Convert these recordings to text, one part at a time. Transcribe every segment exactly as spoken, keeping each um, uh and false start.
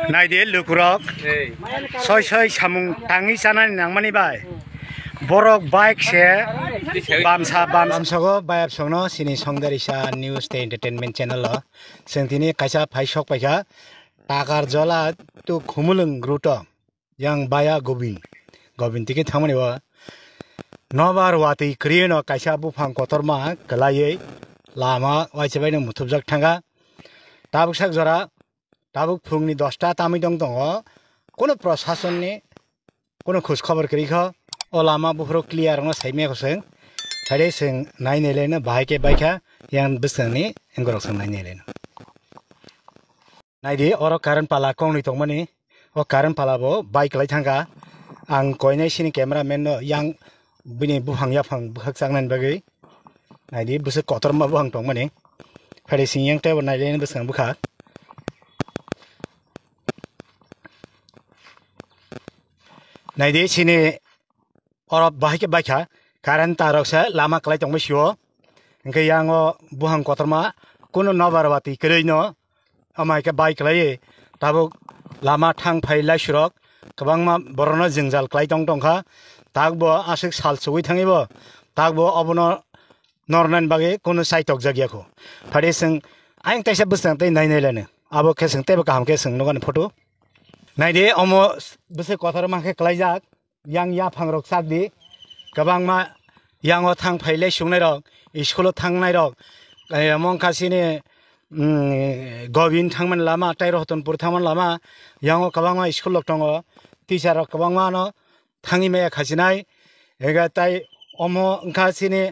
Naidi lukurok, soi soi samung tangwi chanani nangmani bai borok bike se bamsa bamsa. Bamsogo bayapsongno sini Songdarisa News tei Entertainment channel o chwng tini kaisa phai sok paikha Takarjola to Khumulwng route o. Yang baya Gobin, Gobin tike thangmani o nobar watwi kwrwino kaisa buphang kotorma kwlaiwi lama waisa baino muthubjak thangkha. Tabuk sak jora, tabuk phungni dosta tamwi tong tongo, kuno prosasonni kuno khoj khobor kwrwi kho. O lama buphuru clear wngno saimaya kho chwng, haide chwng nai nai laino bahai khe baikha, yang bwswkni engorok chwng nai nai laino. Naidi, oro current pala kongnwi tongmani. O current pala bo bike lai thangkha. Ang koinai sini camera man no yang bini buphang yaphang bwkhak chaknani bagwi. Naidi, bwswk kotorma buphang tongmani. Phari sing yang tebo nai laini bwswk bwkhak. Naidi, sini oro bahai khe baikha, current tar rok se lama kwlai tongma sio. Hwnkhe yang o buphang kotorma kuno nobar watwi kwrwino, omo hai khe bai kwlaiwi tabuk lama thang phai lai surok kwbangma borokno jwngjal kwlai tong tongkha. Takbo aswk sal chugwi thangwibo takbo obono nornani bagwi kuno chaitok jak ya kho. Phade chwng ayang taisa bwswng tei nai nai lano. Abo khe chwng teibo kaham khe chwng nukani photo. Naidi omo bwswk kotor ma khe kwlaijak. Yang yaphang rok chak di. Kwbangma yang o thang phai le sungnai rok, school o thangnai rok, eh, omo wngkha chini, mm, Gobin thangmani lama, tei Rotonpur thangmani lama. Yang o kwbangma school rok tongo. Teacher rok kwbangma no thangwi maya khachinai. Ega tai omo wngkha chini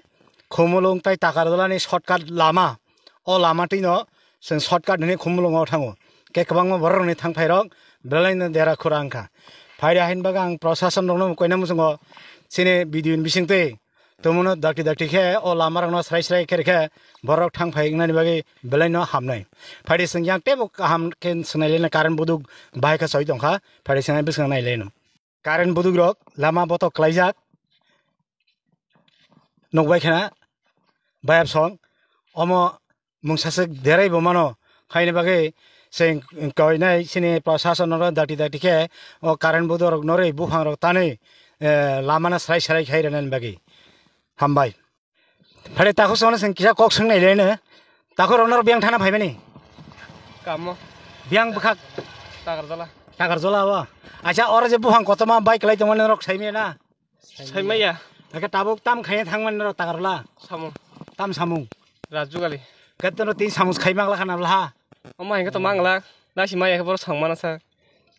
Khumulwng tai Takarjolani shortcut lama. O lama twino chwng shortcut hwnwi Khumulwngo thango. Khe kwbangma borok rokni thang phai rok belai no dera khura wngkha. Phaida hain bagwi ang prosason rokno koina muchungo chini video ni bisingtwi tumuno dakti dakti khe o lama rokno srai srai khe rikhe borok thang phai wngnani bagwi belai no hamnai. Phaidi chwng yang teibo kaham khe swnai leno current buduk bahai khe soi tongkha. Phaidi chwng bwswk nai leno. Current buduk rok lama botok kwlaijak. Nukbai khena bayap song omo mungsa swk derai bo mano. Haini bagwi se koinai sini prosason no dakti dakti khe o current buduk rok norwi buphang rok tanwi, eh, lama no srai srai khai rwnani bagwi. Hambai. Phare takhuk sono seng kisa kok seng nai lene. Takhuk rok norok biang thana phaimani. Kamo. Biang bwkhak. Takarjala. Takarjala wa. Acha oro je buphang kotorma bai kwlai tongmani norok saimaya na. Saimaya. Ake tabuk tam khaina thangmani norok Takarjala. Samung. Tam samung. Rajjugali. Ketono tin samung khai mangla khana bla. Omo hai khe to mangla. Nasi maya khe boro sangmana sa.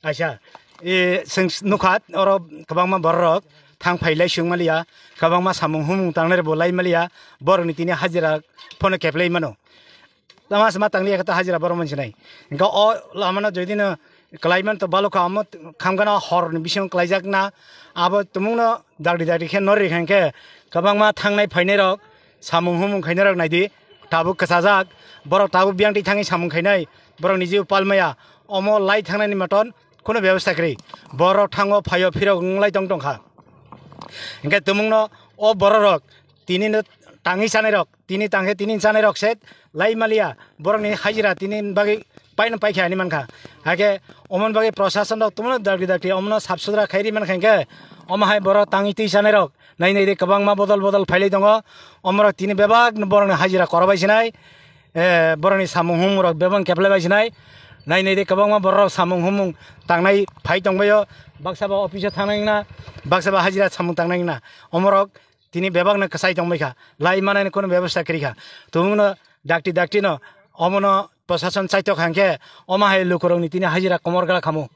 Aisa, e, chwng nukha oro kwbangma bororok thang phai lai swng maliya, kwbangma samung humung tangnai bo lai maliya, borokni tini hajira phano keplai mano. Tama se ma tangliya khe ta hajira borok mansinai. Hingke o lamano jodi no kwlai man to balokha omo khamgana horni bising kwlaijak na, abo tumungno dagri dagri khe norri kha hingke kwbangma thangnai phainai rok samung humung khainai rok naidi tabuk kwchajak, borok tabuk biyang twi thangwi samung khainai, borok ni jeu palmaya, omo lai thangnani moton, Kheno bebosta kwrwi. Borok thango phaio phirok wng lai tong tongkha. Hingke tumungno o bororok tini no tangwi chanai rok, tini tangkhe tini chanai rok se lai maliya. Borokni hajira tini bagwi paino paikha hinwi mankha. Hakhe omoni bagwi prosason rok tumungno dakti dakti omono sap sutra khairi mankha hingke omo hai borok tangwi twi chanai rok nai nai de kwbangma bodol bodol phailai tongo. Omorok tini bebak borokni hajira korobai sinai. Eh, borokni samung humung rok bebak keplai bai sinai. Nai nai de kwbangma borok samung humung tangnai phai tongbaio. Baksa ba office o thangnai wngna, baksa ba hajira samung tangnai wngna. Omorok tini bebak no kwchai tongbaikha. Lai manani kono bebosta kwrwikha. Tumungno dakti dakti no omono prosason chaitok hangkhe omo hai lukurokni tini hajira komor gra khamu.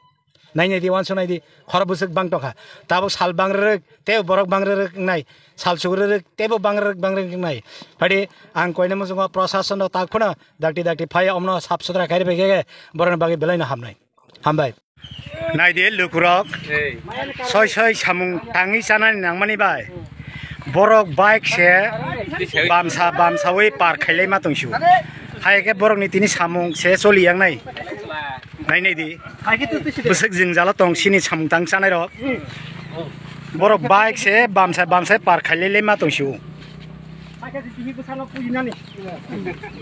Nai nai di, uansuk nai di, khorok bwswk bang tongkha. Tabuk sal bang rwrwk, tei borok bang rwrwk wngnai. Sal suk rwrwk, teibo bang rwrwk, bang rwrwk wngnai. Phadi ang koina muchungo prosason rok tak phano dakti dakti phai omno sap sutra khairi bai khe borokni bagwi belai no hamnai. Hambai. Nai di lukurok, soi soi samung tangwi chanani nangmani bai. Borok bike se bamsa bamsawi par khailai ma tongsu. Hai khe borokni tini samung se choli yang nai. Nai nai di. Bwswk jwngjalo tong sini samung tang chanai rok. Borok bike se bamsa bamsa par khailai lai ma tongsu.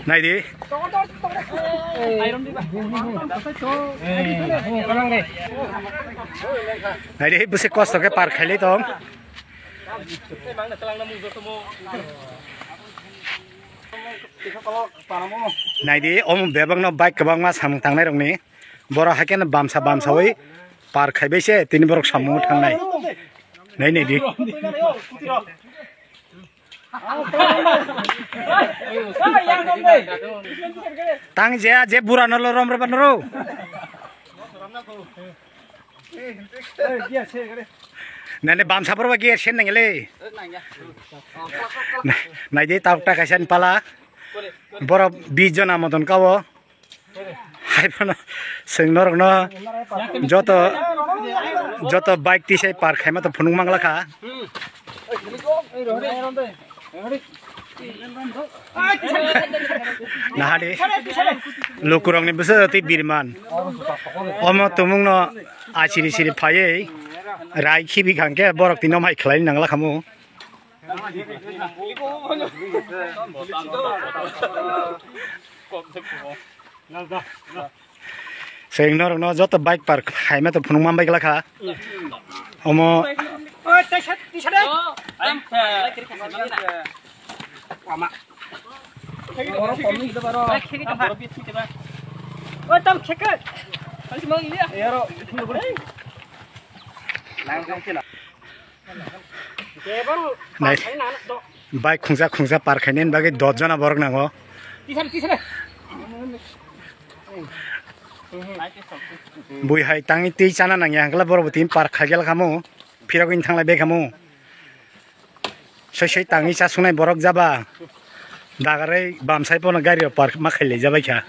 Naidi. Naidi, bwswk kosto khe par khailai tong. Naidi, omo bebakno bike kwbangma samung tangnai rokni. Borok haikhe no bamsa bamsawi par khaibai se tini borok samung thangnai. Nai naidi. Tang je, je bura no lo rom reba noro. Nani bamsa borok ba gear sen nangya le. Naidi, tabuk ta kaisa ni pala. Borok bis jona moton kao. Hai phano chwng norokno joto, joto bike tisai par khaima to phunuk mangla kha. Nahadi lukurokni bwswk twi birman. Omo tumungno achiri siri phaiwi rai khibi khangkhe borok tino mai khlai nangla khamu. Chwng norokno joto bike park khaima to phunuk manbai glakha. Omo. Nai. Bike khungsa khungsa par khainani bagwi dos jona borok nango. Bui hai tangwi twi chana nangya hwnkhe borok bo tini par khaigel khamu. Phirogwi thanglai bai khamu. Soi soi tangwi chasungnai borok jaba. Dagarwi bamsai pono gari rok par ma khailai jabai kha.